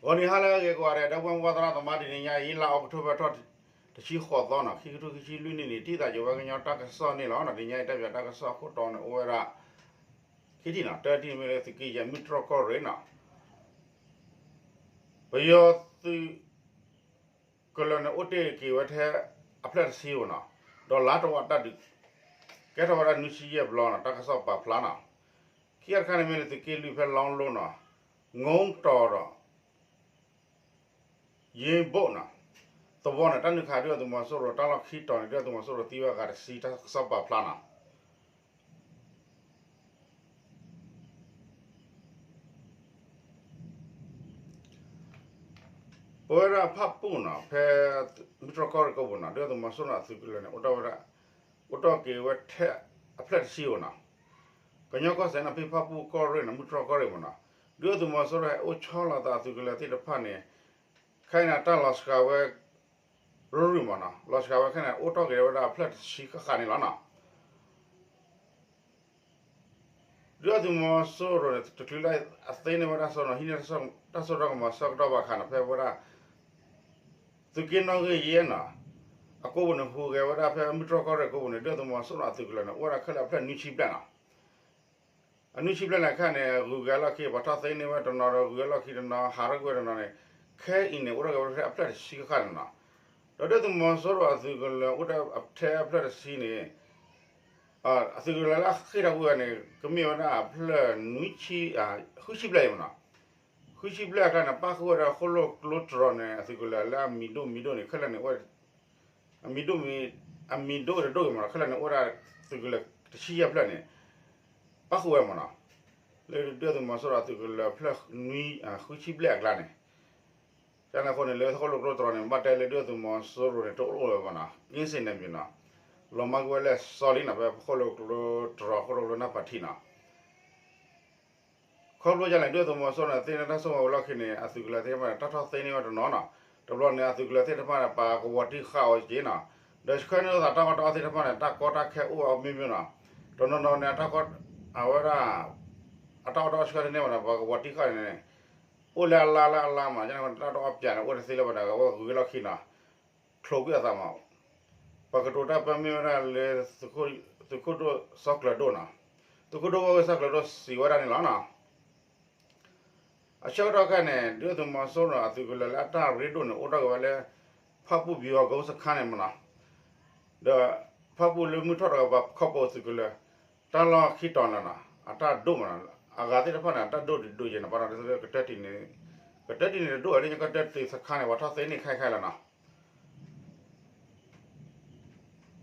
ဂီၤနံၤဟါလၢအဂ့ၤကိးဂၤဒဲး ဒီပုၢ်ဝဲၢ်သရၣ်သမါ တနံၤညါအံၤ လါအီးကထိဘၢၣ်ထီၣ် တဆံဃိးသီန့ၣ် ခံကထိခံဆံလွံၢ်နံၣ်န့ၣ် ထံၣ်သးယိာ်ဝဲကညီတၢ်ကစီၣ်န့ၣ်လီၤ. တနံၤညါအံၤ တၢ်ပၠးတၢ်ကစီၣ်အခိၣ်တီန့ၣ် အိၣ်ဝဲဒၣ် ခံထံၣ်န့ၣ် တထံၣ်န့ၣ်မ့ၢ်လၢသုးက့ယဲၢ် မုၢ်တြီၢ်ကီၢ်ရ့ၣ်န့ၣ် ပယီၤသုးကလၢၤန့ၣ် အိၣ်တ့ၢ်က့ၤဝဲထဲအဖျၢၣ်တဆံဧိၤန့ၣ် ဒီးလါတဝာ်တၢ်ဒုး ကဲထီၣ်ဝဲဒၣ်နွံဆံယဲၢ်ဘျီန့ၣ် တၢ်ကစီၣ်ပာ်ဖျါန့ၣ် ခံခါတခါန့ၣ်မ့ၢ်လၢသုးက့လွံၢ်ဖဲလီလိန့ၣ် ငူတီၤဒီး ယ့ဘိၣ်န့ၣ် သဝီန့ၣ် တၢ်နုာ်ခးဒုၣ်ဒါသုးမီၤစိရိၤ တၢ်လီၢ်ခံတီၤန့ၣ် ဒုၣ်ဒါသုးမီၤစိရိၤသံဝဲအဂၤတဆံ တၢ်ကစီၣ်ပာ်ဖျါန့ၣ် ပဝဲဒၣ်ဖၣ်ပူၣ်န့ၣ် ဖဲမုၢ်တြီၢ်ကီၢ်ရ့ၣ်ကိးပူၤန့ၣ် ဒုၣ်ဒါသုးမီၤစိရိၤအသုးကလၢၤန့ၣ် အိၣ်ထီၣ်ဝဲဒၣ် အိၣ်ထီၣ်က့ၤဝဲထဲအဖျၢၣ်တဆံဧိၤန့ၣ် ကညီကီၢ်စဲၣ်န့ၣ် ဖဲဖၣ်ပူၣ်ကီၢ်ရ့ၣ်န့ၣ် မုၢ်တြီၢ်ကီၢ်ရ့ၣ်မ့ၢ်န့ၣ် ဒုၣ်ဒါသုးမီၤစိရိၤဟဲအိၣ်ဆီလီၤသးအသုးကလၢၤသ့ၣ်တဖၣ်န့ၣ် ခဲအံၤန့ၣ် တၢ်လီၤစှၤဝဲ ရူၢ်ရူၢ်မ့ၢ်န့ၣ် လီၤစှၤဝဲခဲအံၤန့ၣ် အိၣ်ထီၣ်က့ၤဝဲဒၣ်အဖျၢၣ်တဆံဃၣ်ဃၣ်န့ၣ်လီၤန့ၣ် ဒုၣ်ဒါသုးမီၤစိရိၤန့ၣ် တချုးလၢအသ့န့ၢ်ဝဲဒၣ်စီၤနီၤ ဟံးန့ၢ်တၢ်စိတၢ်ကမီၤဆၢကတီၢ်ဘၣ်အခါန့ၣ် ဖဲဝဲဒၣ် သုးက့နီၣ်ဂံၢ်ယဲၢ်န့ၣ် အကိးပူၤန့ၣ် ဟူးဂဲၤဝဲဒၣ်ဖဲမုၢ်တြီၢ်ကီၢ်ရ့ၣ်ကိးပူၤန့ၣ် ဒုၣ်ဒါသုးမီၤစိရိၤအသုးကလၢၤန့ၣ် အိၣ်ဝဲဒၣ်ခဲလၢာ်အဖျၢၣ်နွံဆံဘျဲၣ်န့ၣ် အနွံဆံဘျဲၣ်န့ၣ် ခဲအံၤန့ၣ် ဂုၤက့ၤအလီၢ်ခံ ပှၤထီၣ်သ့န့ၢ်ဝဲတနီၤဒီး ဂုၤက့ၤအလီၢ်ခံတနီၤ ဟးထီၣ်ကွံာ်ဝဲတနီၤန့ၣ် ခဲအံၤန့ၣ် အိၣ်ထီၣ်က့ၤဝဲထဲအဖျၢၣ်တဆံဃၣ်ဃၣ်န့ၣ်လီၤ. ဒီးဒုၣ်ဒါသုးမီၤစိရိၤအသုးကလၢၤအိၣ်ထဲအဖျၢၣ်တဆံန့ၣ် အသုးကလၢၤလၢအဃ့ၢ်ထီၣ်ကွံာ်ဝဲန့ၣ် ကမ့ၢ်ဝဲဒၣ်အဖျၢၣ်နွံဆံ ဃုဆံဘျဲၣ်အံၤမ့ၢ်န့ၣ် ဃုဆံဘျဲၣ်အကျါန့ၣ် ပၣ်ဃုာ်ဝဲဒၣ်ဃိၣ်လိာ်ကျိတြီၤန့ၣ် အသုးကလၢၤလၢအမံၤဒိၣ်မံၤဒိၣ်န့ၣ် ခဲလၢာ်န့ၣ် အမံၤဒိၣ်မံၤ အမံၤဒိၣ်တဒိၣ်အံၤမ့ၢ်န့ၣ် ခဲလၢာ်န့ၣ် အိၣ်ဝဲဒၣ်သုးကလၢၤတဆံယဲၢ်ဖျၢၣ်န့ၣ် ပၣ်ဃုာ်ဝဲမ့ၢ်န့ၣ် လၢဒုၣ်ဒါသုးမီၤစိရိၤအသုးကလၢၤအဖျၢၣ်နွံ ဃုဆံဘျဲၣ်အကျါန့ၣ် ကန့ၣ်အဃိန့ၣ် လၢဃိၣ်လိာ်ကျိတြီၤန့ၣ် ဘၣ်တဲလၢဒုၣ်ဒါသုးမီၤစိရိၤန့ၣ် တအိၣ်လၢၤဘၣ်န့ၣ် ကင်းစင်နယ်မြေန့ၣ် လီၤမၢ်ကွံာ်ဝဲလၢစီၤလံန့ၣ် ဖဲဃိၣ်လိာ်ကျိတြီၤ ဃိၣ်လိာ်ကျိနၢ်ပၢၢ်ထံန့ၣ် ခီဖျိဒ်လဲၣ် ဒုၣ်ဒါသုးမီၤစိရိၤန့ၣ် သ့န့ၢ်တၢ်ဆိကမိၣ်ဝံၤအလီၢ်ခံန့ၣ် အသုးကလၢၤသ့ၣ်တဖၣ်န့ၣ် တၢ်ထီၣ်သ့န့ၢ်ဝဲတနီၤန့ၣ် တဘျီန့ၣ် အသုးကလၢၤသ့ၣ်တဖၣ်န့ၣ် ပှၤကဝီၤတံၢ်ဃာ်အီၤက့ၤန့ၣ် ဒီးဆှၢန့ၢ်လိာ်သးတၢ်အီၣ်တၢ်အီသ့ၣ်တဖၣ်န့ၣ် တၢ်ကီတၢ်ခဲအိၣ်အီၤမ့ၢ်မ့ၢ်န့ၣ် တနီၤနီၤန့ၣ် အတၢ်ကီ အဝဲဒၣ် အတၢ်အီၣ်တၢ်အီဆှၢန့ၢ်ဝဲန့ၣ် ပှၤကဝီၤတံၢ်ဃာ်န့ၣ် အိၣ်လၢအလါလၢအလါမး ကန့ၣ် တၢ်တအီၣ်ပၠးန့ၣ် အိၣ်တသ့လၢၤဘၣ်ဒီး အဝဲဂုၤက့ၤလီၢ်ခံန့ၣ် ချိးကွံာ်အသးမး ပှၤကတိၤတၢ်ပၢမ့ၢ်ဝဲဒၣ်လၢ သုးခိၣ်ဒိၣ်စီၤကျၢၤဒိၣ်န့ၣ် သုးခိၣ်ဒိၣ်ဝဲၢ်စီၤကျၢၤဒိၣ်စံးဝဲဒၣ်န့ၣ်လီၤန့ၣ် အဆၢကတီၢ်ခဲအံၤန့ၣ် ဒုၣ်ဒါသုးမီၤစိရိၤအသုးကလၢၤလၢအတၢ်ရ့ဒိၣ်န့ၣ် အိၣ်ထီၣ်က့ၤဝဲလၢ ဖၣ်ပူၣ်ပယီၤကီၢ်စခါန့ၣ်မ့ၢ်န့ၣ် ဒီးဖၣ်ပူၣ်လၢမုၢ်ထီၣ်တကပၤခီဖျိသုးကလၢၤ တၢ်လီၢ်ခံတီၤန့ၣ် အတၢ်ဒိၣ်မ့ၢ်န့ၣ် အဂၤသ့ၣ်တဖၣ်န့ၣ် အတၢ်ဒိၣ်တဒိၣ်ယဲၢ်န့ၣ် ဘၣ်ဒီးကတၢၢ်တံၢ်န့ၣ် ကတၢၢ်တံၢ်န့ၣ်တဒိၣ်ဝဲလၢညါ ကတၢၢ်တံၢ်စခါန့ၣ် ပှၤထီၣ်သ့န့ၢ်ခဲခဲလၢာ်န့ၣ်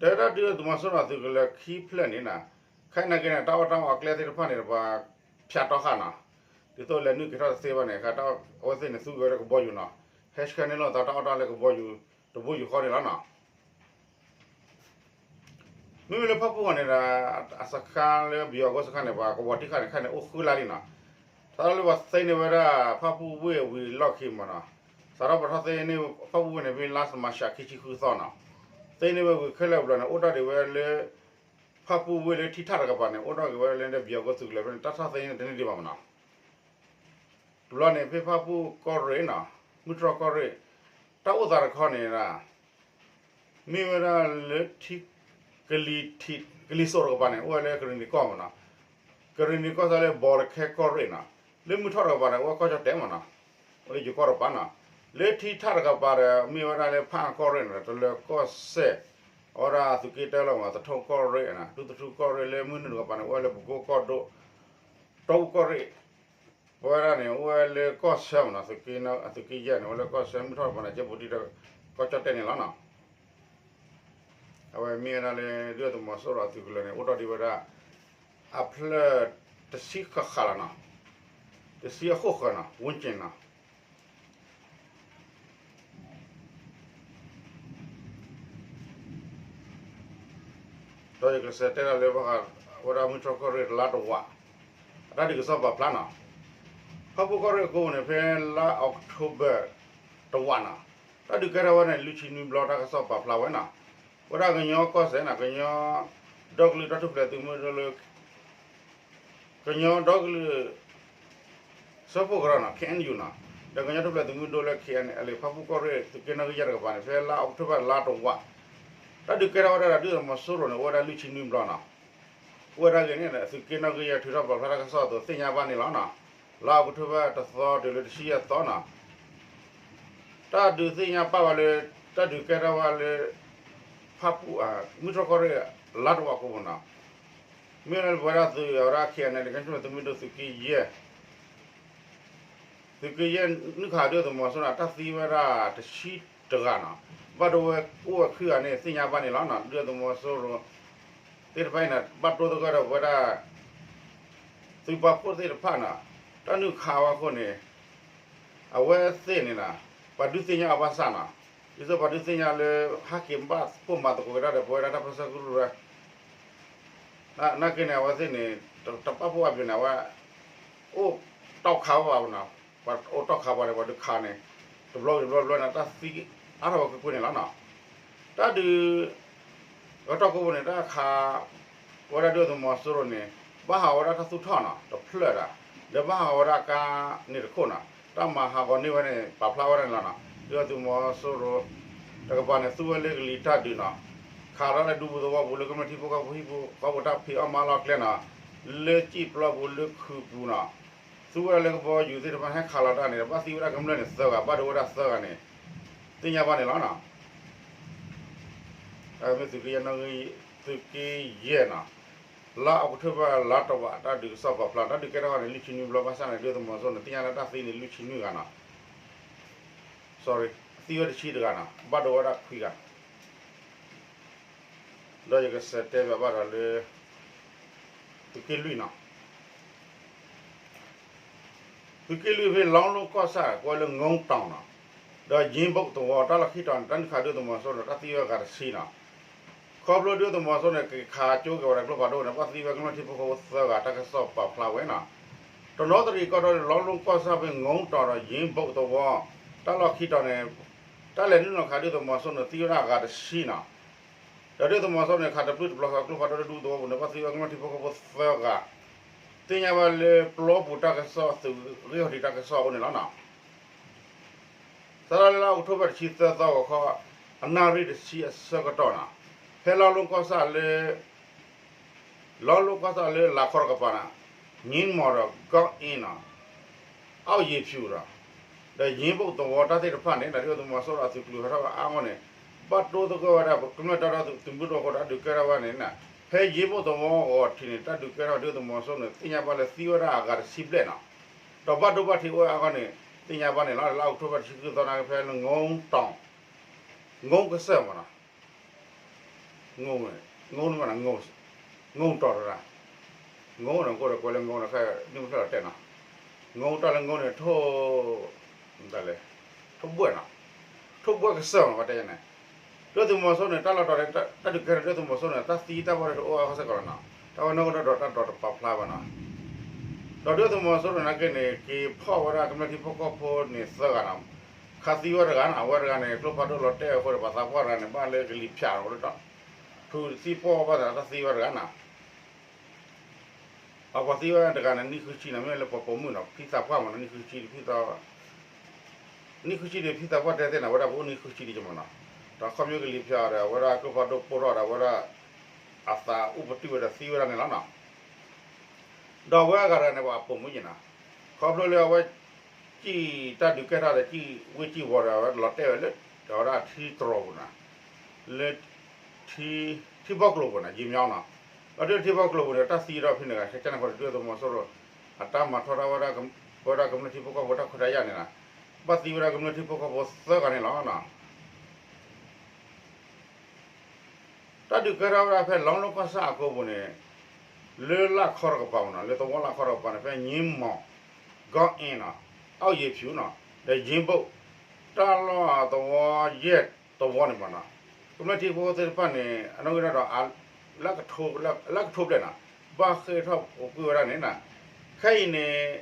တဲဝဲဒၣ်ဒုၣ်ဒါသုးမီၤစိရိၤအသုးကလၢၤခံဖျၢၣ်န့ၣ်န့ၣ် ခဲအံၤနာ်က့န့ၣ် တၢ်အီၣ်တၢ်အီအကျဲသ့ၣ်တဖၣ်န့ၣ် ပှၤဖၠးတီဃာ်န့ၣ် ဒ်သိးလဲၤနုာ်က့ၤထီၣ်တသ့ဘၣ်န့ၣ် အဝဲသ့ၣ်န့ၣ်သူက့ၤဝဲလၢကဘီယူၤန့ၣ် ဟဲဆှၢန့ၢ်လိာ်သးတၢ်အီၣ်တၢ်အီလၢကဘီယူၤ တဘိယူၤဃီန့ၣ်လီၤန့ၣ် မ့မ့ၢ်လၢဖၣ်ပူၣ်ဂီၢ်န့ၣ်ဒီး အစခါလၢပယီၤကီၢ်စခါန့ၣ် ပှၤကဝီၤတံၢ်ဃာ်န့ၣ် ခဲအံၤန့ၣ်အိၣ်ဃုလါလံန့ၣ် စးထီၣ်လၢပှၤသ့န့ၢ်ဝဲဒၣ်ဖၣ်ပူၣ်ဝ့ၢ်ဝံၤလီၢ်ခံမ့ၢ်န့ၣ် စးထီၣ်ပှၤထီၣ်သ့န့ၢ်ဖၣ်ပူၣ်ဝ့ၢ်န့ၣ် ဖဲလါမၤရှးခံဆံဃုသီန့ၣ် သ့န့ၢ်ဝဲဝံၤခဲလၢာ်ဘျီန့ၣ် အိၣ်ထီၣ်ဒံးဝဲလၢ ဖၣ်ပူၣ်ဝ့ၢ်လၢထံထၣ်တကပၤန့ၣ် အိၣ်ထီၣ်က့ၤဝဲလၢပယီၤကီၢ်သုးကလၢၤဖဲန့ၣ် တၢ်ထီၣ်သ့န့ၢ်တန့ၢ်ဒံးဘၣ်မ့ၢ်န့ၣ် တဘျီန့ၣ် ဖဲဖၣ်ပူၣ်ကီၢ်ရ့ၣ်န့ၣ် မုၢ်တြီၢ်ကီၢ်ရ့ၣ် တၢ်အိၣ်သးတခီန့ၣ် မ့ၢ်ဝဲဒၣ်လၢထံ ကလံၤစိးတကပၤန့ၣ် အိၣ်ဝဲလၢကရ့ၣ်နံၤကီၢ်မ့ၢ်န့ၣ် ကရ့ၣ်နံၤကီၢ်သးလၢဘီတခဲကီၢ်ရ့ၣ်န့ၣ် လၢမုၢ်ထီၣ်တကပၤန့ၣ် အိၣ်ဝဲကီၢ်ကၠီၣ်တဲာ်မ့ၢ်န့ၣ် အိၣ်လၢယိၤကီၢ်တကပၤန့ၣ် လၢထံထၣ်တကပၤဒီး မ့ၢ်ဝဲဒၣ်လၢဖၣ်အၣ်ကီၢ်ရ့ၣ်န့ၣ် တလၢၤကီၢ်စဲၣ် အဝဲဒၣ်သုးက့တၢလီၤမ့ၢ် သထူကီၢ်ရ့ၣ်န့ၣ် ဒူသထူကီၢ်ရ့ၣ် လၢမုၢ်နုာ်တကပၤန့ၣ် အိၣ်ဝဲလၢပကိကီၢ်ဒိၣ် တီအူကီၢ်ရ့ၣ် ပဝဲဒၣ်န့ၣ် အိၣ်ဝဲလၢကီၢ်ဆၢမ့ၢ်န့ၣ် သုးက့ယဲၢ်န့ၣ် အိၣ်လၢကီၢ်ဆၢ မုၢ်ထီၣ်တကပၤန့ၣ် ကၠဲဘူးတံၢ်ဒီး ကီၢ်ကၠီၣ်တဲာ်န့ၣ်လီၤန့ၣ် အဝဲမ့ၢ်ဝဲဒၣ်လၢ ဒုၣ်ဒါသုးမီၤစိရိၤအသုးကလၢၤန့ၣ် အိၣ်ထီၣ်ဒံးဝဲဒၣ် အဖျၢၣ်တဆံဃၣ်ဃၣ်လီၤန့ၣ် တဆံအဃိၣ်ဃၢၤန့ၣ် ဝန်းကျင်န့ၣ် ဒီးယကစးတဲဒၣ်လၢဘၣ်ဃး ဝဲဒၣ်မုၢ်တြီၢ်ကီၢ်ရ့ၣ်တလါတဝာ် အတၢ်ဒုးကစီၣ်ပာ်ဖျါန့ၣ် ဖၣ်ပူၣ်ကီၢ်ရ့ၣ်အကိးပူၤန့ၣ် ဖဲလါအီးကထိဘၢၣ်တဝာ်န့ၣ် တၢ်ဒုးကဲထီၣ်ဝဲန့ၣ် လွံၢ်ဆံနွံဘျီ တၢ်ကစီၣ်ပာ်ဖျါဝဲန့ၣ် ဝဲဒၣ်ကညီကီၢ်စဲၣ်န့ၣ် ကညီဒီကလုာ်တၢ်ထူၣ်ဖျဲးသုးမုၢ်ဒိၣ်လၢ ကညီဒီကလုာ် စၢဖှိၣ်ကရၢန့ၣ် ခ့ၣ်အဲၣ်ယူၣ်န့ၣ် ဒီးကညီထူၣ်ဖျဲးသုးမုၢ်ဒိၣ်လၢ ခဲအံအ့ ဖၣ်ပူၣ်ကီၢ်ရ့ၣ် သုးက့နီၣ်ဂံၢ်ယဲၢ်တကပၤန့ၣ် ဖဲလါအီးကထိဘၢၣ်လါတဝး တၢ်ဒုးကဲထီၣ်ဝဲဒၣ်ဒီးဒုၣ်ဒါသုးမီၤစိရိၤန့ၣ် အိၣ်ဝဲဒၣ်လွံၢ်ဆံနွံဘျီနီၤ. အိၣ်ဝဲဒၣ်ဂ့ၤန့ၣ် သုးက့နီၣ်ဂံၢ်ယဲၢ်ထုးထီၣ်ပာ်ဖျါတၢ်ကစီၣ်အသိးသ့ၣ်ညါဘၣ်န့ၣ်လီၤနီၤ. လါအီးကထိဘၢၣ်တသီတုၤလၢတဆံယဲၢ်သီနီၤ တၢ်ဒုးသ့ၣ်ညါပာ်ဝဲလၢ တၢ်ဒုးကဲထီၣ်ဝဲလၢ ဖၣ်ပူၣ် မုၢ်တြီၢ်ကီၢ်ရ့ၣ် လါတဝးကိးပူၤနီၤ. မ့ၢ်လၢပဝဲဒၣ်သုးအဝဲဒၣ် ခဲအံအ့ ကညီထူၣ်ဖျဲးသုးမုၢ်ဒိၣ်သုးက့ယဲၢ် သုးက့ယဲၢ်နုာ်ခးဒုၣ်ဒါသုးမီၤစိရိၤန့ၣ် တၢ်သံဝဲဒၣ်တဆံတဂၤနီၤ. ဘၣ်ဒိဝဲအိၣ်ဝဲခံဂၤန့ၣ် သ့ၣ်ညါဘၣ်န့ၣ်လီၤနီၤ. ဒုၣ်ဒါသုးမီၤစိရိၤသ့ၣ်တဖၣ်အံၤန့ၣ် ဘၣ်တိသဂၢၢ်ဒီးပဝဲဒၣ် သုးပာ်ဖှိၣ်သ့ၣ်တဖၣ်နီၤ တၢ်နုာ်ခးဝဲအဃိန့ၣ် အဝဲသ့ၣ်န့ၣ်နီၤ ပှၤဒုးသ့ၣ်ညါအီၤဘၣ်ဆၣ်နီၤ ဒ်သိးပှၤဒုးသ့ၣ်ညါလၢ ဟဲက့ၤဘၣ်ဖှိၣ်မၤသကိးက့ၤတၢ်ဒီးပဝဲဒၣ်တၢ်ပၢဆှၢကရူၢ်ရၢ နာ်က့န့ၣ် အဝဲသ့ၣ်န့ၣ် တဘၣ်ဖှိၣ်ဘၣ်ပျံၤန့ၣ် အဝဲ အိၣ်တီၢ်ခးဝဲဘၣ်နီၤ. ပှၤအိၣ်တီၢ်ခးပှၤန့ၣ် ပှၤဒုးခးန့ၣ် တဘျီတဘျီတဘျီန့ၣ် တၢ်သံအါထီၣ်ဝဲကွ့ၢ်ကွ့ၢ်န့ၣ်လီၤနီၤ. တၢ်ဒုး အတီၢ်ကိးပူၤန့ၣ် တၢ်ခး ဝဲဒၣ်ဒုၣ်ဒါသုးမီၤစိရိၤန့ၣ် ဘၣ်ဟးဂီၤဝဲဒၣ်တၢ်သူၣ်ထီၣ်နီၤ တဖျၢၣ်ဒၣ် ဒီးဘၣ်ဟးဂီၤဝဲဒၣ်ကါန့ၣ်တခိၣ်နီၤ. တၢ်မၤဟးဂီၤန့ၢ်ဝဲန့ၣ် ပာ်ဖျါဝဲဒၣ်န့ၣ်လီၤနီၤ. ဒုၣ်ဒါသုးမီၤစိရိၤ တကပၤန့ၣ် သူဝဲလၢကလံၤတၢ်ဒုးနီၤ ခးလီၤလၢဒူပူၤသဝီပူၤ လၢကမျၢၢ်ထံဖိကီၢ်ဖိဟံၣ်ပူၤဃီပူၤ တၢ်ဖံးအီၣ်မၤလီၢ်ကျဲနီၤ လၢစံၣ်ပျီပူၤလၢခုးပူၤနီၤ သူဝဲဒၣ်လၢကဘီယူၤသ့ၣ်တဖၣ် ဟဲခးလီၤတၢ်န့ၣ် ဘၣ်သံဝဲဒၣ်ကမျၢၢ်န့ၣ်သၢဂၤ ဘၣ်ဒိဝဲဒၣ်သၢဂၤန့ၣ် သ့ၣ်ညါဘၣ်န့ၣ်လီၤနီၤ. မ့ၢ်သုးက့ယဲၢ်နီၤ လါအီးကထိဘၢၣ်လါတဝး တၢ်ဒုးကစီၣ်ပာ်ဖျါ တၢ်ဒုးကဲထီၣ်ဝဲန့ၣ် လွံၢ်ဆံနွံဘျီ ဘၣ်ဆၣ်န့ၣ် ဒုၣ်ဒါသုးမီၤစိရိၤန့ၣ် သ့ၣ်ညါလၢတၢ်သံန့ၣ် လွံၢ်ဆံနွံဂၤနီၤ sorry သံဝဲတဆံတဂၤနီၤ ဘၣ်ဒိဝဲဒၣ်ခွံဂၤ ဒီးယကစးတဲဘၣ်ဘၣ်ဒီးလၢ သုးက့လွံၢ်နီၤ သုးက့လွံၢ်ဖဲ လီလိကီၢ်ဆၣ် ကိးဝဲလၢ ငူတီၤ နီၤ ဒီးယ့ဘိၣ်သဝီ တၢ်လီၢ်ခံတီၤန့ၣ် တၢ်နုာ်ခးဒုၣ်ဒါသုးမီၤစိရိၤန့ၣ် တၢ်သံဝဲဂၤတဆံနီၤ. ခီဖျိဒုၣ်ဒါသုးမီၤစိရိၤန့ၣ် က့ၤခးကၠိက့ၤဝဲဒၣ်ကျိဖးဒိၣ်န့ၣ် ဘၣ်သံဝဲကမျၢၢ်ထံဖိကီၢ်ဖိသၢဂၤ တၢ်ကစီၣ်ပာ်ဖျါဝဲနီၤ. တနီသရံၣ်ကီၢ်ဒီ လီလိကီၢ်ဆၣ်ဖဲ ငူတီၤ ဒီးယ့ဘိၣ်သဝီ တၢ်လီၢ်ခံတီၤန့ၣ် တၢ်လဲၤနုာ်လီၤခးဒုၣ်ဒါသုးမီၤစိရိၤန့ၣ် သံဝဲဒၣ်အဂၤတဆံနီၤ. ဒီးဒုၣ်ဒါသုးမီၤစိရိၤန့ၣ် ခးတပျုၢ်တပျီဃီကျိဖးဒိၣ်လၢဒူသဝီပူၤန့ၣ် ဘၣ်သံဝဲကမျၢၢ်ထံဖိကီၢ်ဖိသၢဂၤ သ့ၣ်ညါဘၣ်လၢပျီပူၤတၢ်ကစီၣ်သုးဂ့ၢ်ဟီၣ်ထံးတၢ်ကစီၣ်အအိၣ်န့ၣ်လီၤနီၤ. စးထီၣ်လၢလါအီးကထိဘၢၣ်တဆံသၢသီဂီၤခီ အနၣ်ရံၣ်တဆံအဆၢကတီၢ်နီၤ ဖဲလီလိကီၢ်ဆၣ်လၢ လီလိကီၢ်ဆၣ်လၢလၤခီတကပၤနီၤ င့မီၤဒီး ကီအ့နီၤ အီၣ်ယ့ၤဖၠူၤဒီး ဒီးယ့ဘိၣ်သဝီတၢ်သ့ၣ်တဖၣ်န့ၣ် ဒုၣ်ဒါသုးမီၤစိရိၤအသုးကျိၤဟဲထီၣ်ဝဲအါဂီၢ်န့ၣ် ဘၣ်တိသဂၢၢ်ဝဲဒၣ် ကမျၢၢ်တၢ်ဒီသဒၢသုးမုၢ်ဒိၣ်အဃိ တၢ်ဒုးကဲထီၣ်ဝဲန့ၣ် ဖဲယ့ဘိၣ်သဝီဂီၤထံးန့ၣ် တၢ်ဒုးကဲထီၣ်ဒုၣ်ဒါသုးမီၤစိရိၤန့ၣ် သ့ၣ်ညါဘၣ်လၢသံဝဲဒၣ်အဂၤတဆံဘျဲၣ်နီၤ ဒီးဘၣ်ဒိဘၣ်ထံးအိၣ်ဝဲအါဂီၢ်န့ၣ် သ့ၣ်ညါဘၣ်န့ၣ်လီၤ. လါအီးကထိဘၢၣ်တဆံဃုသီန့ၣ် ဖဲလၢ ငူတီၤ ငူကစၢၢ်မးနီၤ ငူ ငူမးနီၤ ငူတီၤတဒၣ် ငူန့ၣ် ကအိၣ်ဒီးကွဲးလၢငူန့ၣ် ခဲနံၣ်မ့ၢ်ဖျဲၣ်လီၤတဲာ်နီၤ ငူတၢ်လၢငူန့ၣ် ထိၣ် မတၤလဲၣ် ထိၣ်ဘှဲၣ်နီၤ ထိၣ်ဘှဲၣ်ကစၢၢ်မး ပှၤတဲယဲန့ၣ် ဒုၣ်ဒါသုးမီၤစိရိၤန့ၣ် တၢ်လီၢ်တီၤန့ၣ် တၢ်ဒုးကဲထီၣ်ဒုၣ်ဒါသုးမီၤစိရိၤန့ၣ် တၢ်သံတၢ်ဘၣ်ဒိတအိၣ်အါဂီၢ်စ့ၢ်ကီးလီၤနီၤ တၢ်ဝဲနီၢ်ကဒီးဒီးတၢ်ဒိးတပာ်ဖျါဘၣ်နီၤ ဒီးဒုၣ်ဒါသုးမီၤစိရိၤန့ၣ်က့န့ၣ် က့ၤဖီၣ်ဝဲဒၣ်ကမျၢၢ်ထံဖိကီၢ်ဖိန့ၣ်သၢဂၤနီၤ ခးသံဝဲတဂၤနီၤ အဝဲတဂၤန့ၣ် ကျိဖးဒိၣ်လီၤတဲာ်အဃိဒီး ပှၤသးပှၢ်တဂၤန့ၣ် ဘၣ်လၢကလံၤဖၠးအဃိဒီး ထူးသံပှီၢ်ဘၣ်သးတၢ်သံဝဲတဂၤနီၤ အပှၤသံဝဲတဂၤန့ၣ် နံၣ်ဃုဆံနီၤ မ့ၢ်လၢပှၤပိာ်မုၣ်နီၤ ဖံသးပှၢ်မးနီၤ နံၣ်ဃုဆံ ဖံသး နံၣ်ဃုဆံဒီး ဖံသးပှၢ်တဲသ့ၣ်နီၤ အဝဲဒၣ်ပအိၣ်နံၣ်ဃုဆံဒံးကမးနီၤ ဒီးခီဖျိကလံၤဖၠးဒီး အဝဲဒၣ်ကျိဖးဒိၣ်ပိၢ်ထီၣ်ဒီး အဝဲဒၣ် အသးအိၣ်ပတုာ်ဝဲဒီးသံဝဲဒၣ်န့ၣ်လီၤနီၤ ဒီးအဝဲအဂၤတဂၤန့ၣ် ပှၤပိာ်မုၣ်ယဲနီၤ ခီဖျိလၢအဝဲ စံၣ်တၢ်ဒုးကဲထီၣ်ဒီး စံၣ်ဝ့ၢ်စံၣ်ဝီၤဒီး အဝဲလီၤတဲာ်ဝဲလၢ အဝဲဒၣ်ထံတြီၤပူၤနီၤ လၢ ထံဘီကျိၤပူၤနီၤ ယံာ်မညီနီၤ ဒီးဒ်ထံဘီကျိၤပူၤန့ၣ် တၢ်သံဒီးဖဲန့ၣ် ခဲကနံၣ်အဃိ ဒုၣ်ဒါသုးမီၤစိရိၤ အတၢ်မၤထီဒါဝဲဒၣ် ပဝဲဒၣ်ကမျၢၢ်ထံဖိကီၢ်ဖိတၢ်ခွဲးတၢ်ယာ်န့ၣ်နီၤ ဘၣ်သံဝဲဒၣ်ကမျၢၢ်ထံဖိကီၢ်ဖိသၢဂၤန့ၣ်လီၤနီၤ တၢ်ဒုးကဲထီၣ်ဝဲဒၣ်ဖဲလီလိကီၢ်ဆၣ်အကိပူၤန့ၣ် လၢလၢ်ခီတကပၤမးနီၤ လၢသဝီလၢ်ခီတကပၤန့ၣ် ဖဲညံမီၤ ကီအ့နီၤ အီၣ်ယ့ၤဖၠူနီၤ ဒီးယ့ဘိၣ် တၢ်လီၢ်သဝီယဲၢ်သဝီန့ၣ်မးနီၤ ကမျၢၢ်ထံဖိသ့ၣ်တဖၣ်န့ၣ် အနီၣ်ဂံၢ်ဒီး လၢကထိဘျဲၣ်နီၤ ဘၣ်ဃ့ၢ်ထီၣ်အိၣ်ကွံာ်ဝဲဒၣ်န့ၣ်နီၤ ခဲအံၤန့ၣ်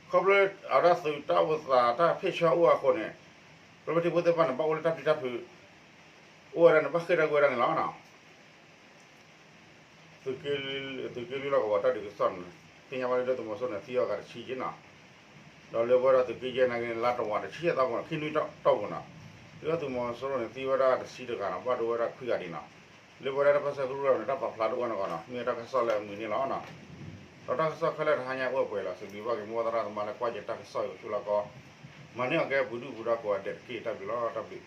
ခီဖျိအဝဲဒၣ်သုးတၢ်အိၣ်သးတၢ်ဖ့ၣ်ဆၢအိၣ်အဃိန့ၣ် ကမျၢၢ်ထံဖိသ့ၣ်တဖၣ်န့ၣ် ဘၣ်အိၣ်လၢတၢ်ပျံၤတၢ်ဖုး အိၣ်ဝဲဒၣ်န့ၣ် ဘၣ်ဃ့ၢ်ထီၣ်ကွံာ်ဝဲဒၣ်န့ၣ်လီၤ. သုးက့လွံၢ်လီၢ်ကဝီၤတၢ်ဒုးကစီၣ်န့ၣ် သ့ၣ်ညါဘၣ်လၢဒုၣ်ဒါသုးမီၤစိရိၤန့ၣ် သံအီၤဂၤတဆံက့နီၤ. ဒီးလၢပဝဲဒၣ်သုးက့ယဲၢ်နာ်က့န့ၣ် လါတဝာ်တဆံယဲၢ်သီအပူၤန့ၣ် ခံနွံတီၢ်ပူၤနီၤ, ဒုၣ်ဒါသုးမီၤစိရိၤန့ၣ် သံဝဲဒၣ်တဆံတဂၤနီၤ, ဘၣ်ဒိဝဲဒၣ်ခွံဂၤဒံးနီၤ. လၢပဝဲဒၣ်တၢ်ပၢဆှၢကရူၢ်န့ၣ် တၢ်ပာ်ဖျါဒိၣ်ဝဲန့ၣ်ဂီၢ်နီၤ မ့ၢ်တၢ်ကစီၣ်လၢအမုာ်န့ၢ်လီၤနီၤ. ဒီးတၢ်ကစီၣ်ခဲလၢာ်တဟါညါအိၣ်ပှဲၤလီၤ. စံးဘျုးဘၣ်က့ၤမိၢ်သရၣ်သမါလၢကွၢ်က့ၤတၢ်ကစီၣ်အံၤအိၣ်ဆူၣ်လီၤကီ မၤန့ၢ်အီၤကဲပှၤဒုၣ်ပှၤဒါကိးဂၤဒဲးတက့ၢ်. တၢ်ဘျုးလီၤ တၢ်ဘျုး.